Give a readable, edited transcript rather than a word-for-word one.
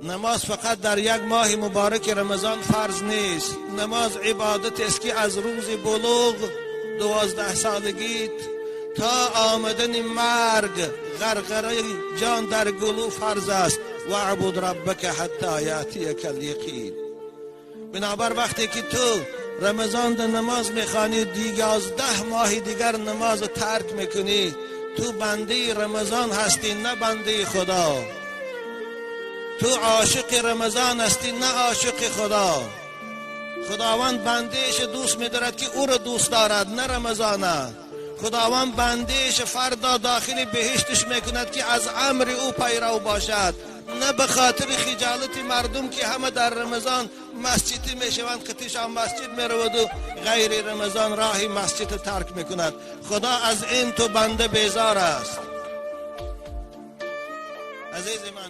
Намоз фақат дар як моҳи муборак Рамазон фарз нест. Намоз ибодат аст, ки аз рӯзи булуғ, 12 солагит, то омадани марг, ғарғараи ҷон дар гулӯ, фарз аст. واعبد ربك حتى يأتيك اليقين. Бинобар вақте ки ту Рамазон да намоз мехонӣ, 11 моҳи дигар намоз тарк мекунӣ, ту бандаи Рамазон ҳастӣ, на бандаи Худо. Ту ошиқи Рамазон ҳастӣ, на ошиқи Худо. Худованд бандааш дӯст медорад, ки ӯро дӯст дорад, на Рамазона. Худованд бандааш фардо дохили беҳишташ мекунад, ки аз амри ӯ пайрав бошад, на ба хотири хиҷолати мардум, ки ҳама дар Рамазон масҷидӣ мешаванд, қатишон масҷид мераваду ғайри Рамазон роҳи масҷид тарк мекунад. Худо аз ин ту банда безор аст, азизи ман.